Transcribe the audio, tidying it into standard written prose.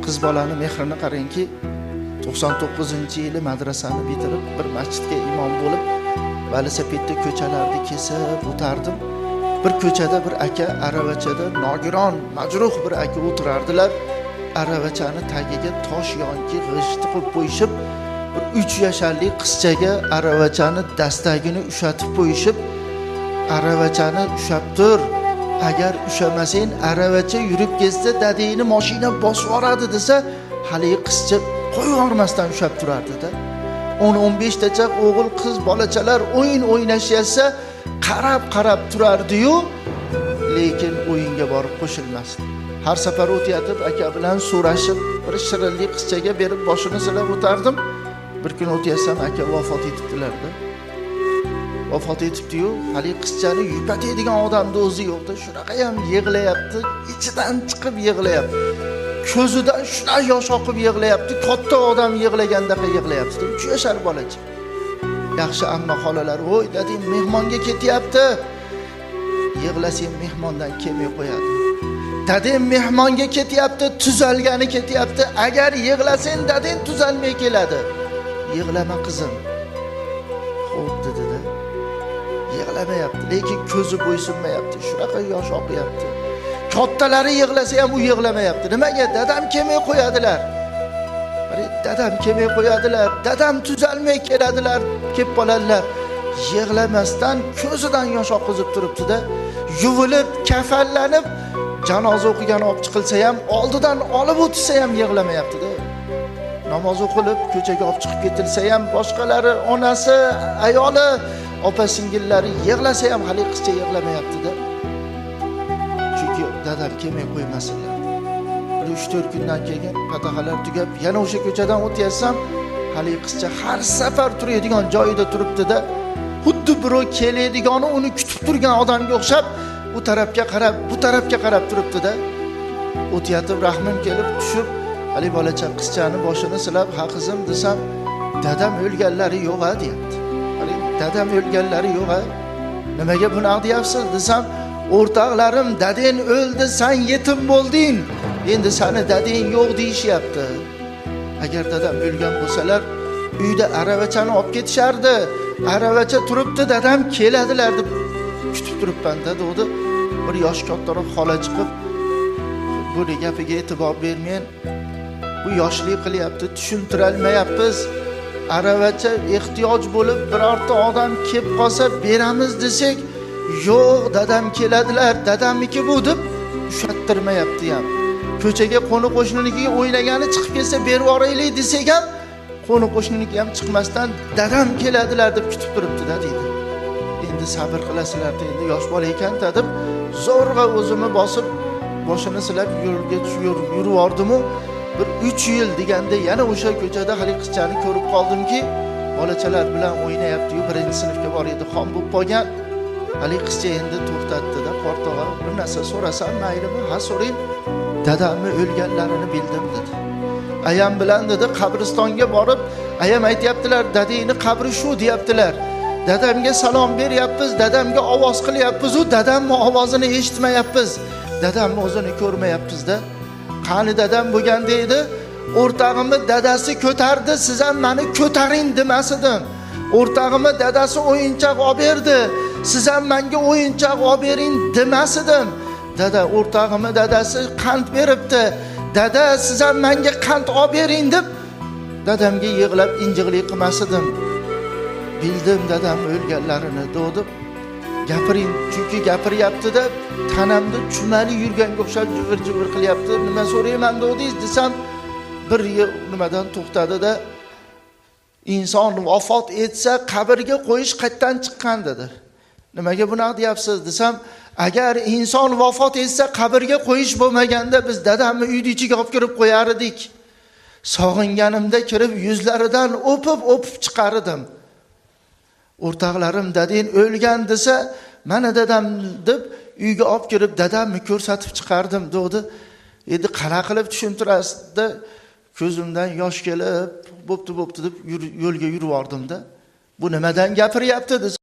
Qiz bolani mehrini qarangki, 99-yili madrasani bitirib bir masjidga imom bo'lib, velosipedda ko'chalarni kesib o'tardim. Bir ko'chada bir aka aravachada nogiron, majruh bir aka o'tirardilar. Aravachani tagiga tosh yoki g'isht qo'yib qo'yishib, bir 3 yasharlik qizchaga aravachani dastagini ushatib qo'yishib, aravachani ushlab tur, agar ushamasang aravacha yurib ketsa dadangni mashina bosib yuboradi desa, haligi qizcha qo'yib yubormasdan ushlab turardi-da. 10-15 tacha o'g'il qiz bolachalar o'yin o'ynashyapsa, qarab-qarab turardi-yu, lekin o'yinga borib qo'shilmasdi. Har safar o'tayotib aka bilan so'rashib, bir shirinlik qizchaga berib boshini silab o'tardim. Bir kun o'tayapsam aka vafot etibdilar-da. Vafot etibdi-yu, haligi qizchani yupatadigan odamni o'zi yo'qda, shunaqa ham yig'layapti, ichidan chiqib yig'layapti. Ko'zidan shunaqa yosh oqib yig'layapti, katta odam yig'lagandaqa yig'layapti. 3 yashar bolacha. Yaxshi amma xolalar, "Voy dadam mehmonga ketyapti." Yig'lasang mehmondan kelmay qo'yadi. Dadam mehmonga ketyapti, tuzalgani ketyapti. Agar yig'lasang dadang tuzalmay keladi. Yig'lama qizim. Xo'p dedi-da. Yig'lamayapti, lekin ko'zi bo'ysunmayapti. Shunaqa yosh oqyapti. Kattalari yig'lasa ham u yig'lamayapti. Nimaga? Dadam kelmay qo'yadilar. Dadam kelmay qo'yadilar, dadam tuzalmay keladilar, kelib qoladilar. Yig'lamasdan ko'zidan yosh oqizib turibdi-da, yuvilib, kafanlanib, janoza o'qigani olib chiqilsa ham, oldidan olib o'tsa ham yig'lamayapti-da. Namoz o'qilib, ko'chaga olib chiqib ketilsa ham, boshqalari, onasi, ayoli, opa singillari yig'lasa ham hali qizcha yig'lamayapti-da. Chunki dadam kelmay qo'ymasinlar. Bir 3-4 kundan keyin fatahalar tugab, yana o'sha ko'chadan o'tyapsam, hali qizcha har safar turadigan joyida turibdi-da, xuddi birov keladigani uni kutib turgan odamga o'xshab, u tarafga qarab, bu tarafga qarab turibdi-da. O'tayotib rahmim kelib tushib, hali bolacha qizchani boshini silab, "Ha qizim" desam, "Dadam o'lganlari yo'q-a" deyapti. Hali dadam o'lganlari yo'q-a? Nimaga bunaqa deyapsiz desam, "O'rtoqlarim dadang o'ldi, sen yetim bo'lding. Endi seni dadang yo'q deyishyapti. Agar dadam o'lgan bo'lsalar, uyda aravachani olib ketishardi. Aravacha turibdi, dadam keladilar deb kutib turibman-da" dedi. Bir yosh kattaroq xola chiqib, "Buni gapiga e'tibor bermang. Bu yoshlik qilyapti, tushuntirolmayapmiz. Aravacha ehtiyoj bo'lib birorta odam kelib qolsa beramiz desak, yo'q, dadam keladilar, dadamniki bu deb ushattirmayapti ham. Ko'chaga qo'ni qo'shninikiga o'ynagani chiqib kelsa berib yuboraylik desak ham, qo'ni qo'shniniki ham chiqmasdan dadam keladilar deb kutib turibdi-da" deydi. Endi sabr qilasizlar, endi yosh bola ekan-da deb zo'rg'a o'zimni bosib, boshini silab yo'lga yurib yubordim-u, bir 3 yil deganda yana o'sha ko'chada hali qizchani ko'rib qoldimki, bolachalar bilan o'ynayapti-yu, 1-sinfga bor edi, xom bo'lib qolgan. Hali qizcha endi to'xtatdi-da, "Qortog'a, bir narsa so'rasam maylimi?" "Ha, so'rang." "Dadamni o'lganlarini bildim" dedi. "Ayam bilan" dedi, "qabristonga borib, ayam aytayaptilar, dadangni qabri shu deyaptilar. Dadamga salom beryapmiz, dadamga ovoz qilyapmiz, u dadamning ovozini eshitmayapmiz. Dadamni o'zini ko'rmayapmiz-da. Qani dadam bo'lganda edi, o'rtog'imni dadasi ko'tardi, siz ham meni ko'taring demasidim. O'rtog'imni dadasi o'yinchoq olib berdi, siz ham menga o'yinchoq olib bering demasidim. Dada, o'rtog'imni dadasi qand beribdi, dada siz ham menga qand olib bering deb dadamga yig'lab injiqlik qilmasidim. Bildim dadam o'lganlarini" deb gapiring, chunki gapiryapti-da, tanamda chumali yurganga o'xshab jivir-jivir qilyapti. Nima so'rayman dedingiz desam, bir nimadan to'xtadi-da, "Inson vafot etsa qabrga qo'yish qayerdan chiqqan" dedi. "Nimaga bunaqa deyapsiz" desam, "Agar inson vafot etsa qabrga qo'yish bo'lmaganda biz dadamni uyni ichiga olib kirib qo'yar edik. Sog'inganimda kirib yuzlaridan o'pib-o'pib chiqar edim. O'rtoqlarim dadang o'lgan desa, mana dadam deb uyga olib kirib dadamni ko'rsatib chiqardim" dedi. Endi qanaqa qilib tushuntirasiz-da, ko'zimdan yosh kelib, bo'pti bo'pti deb yo'lga yurib yubordim-da. Bu nimadan gapiryapti desa,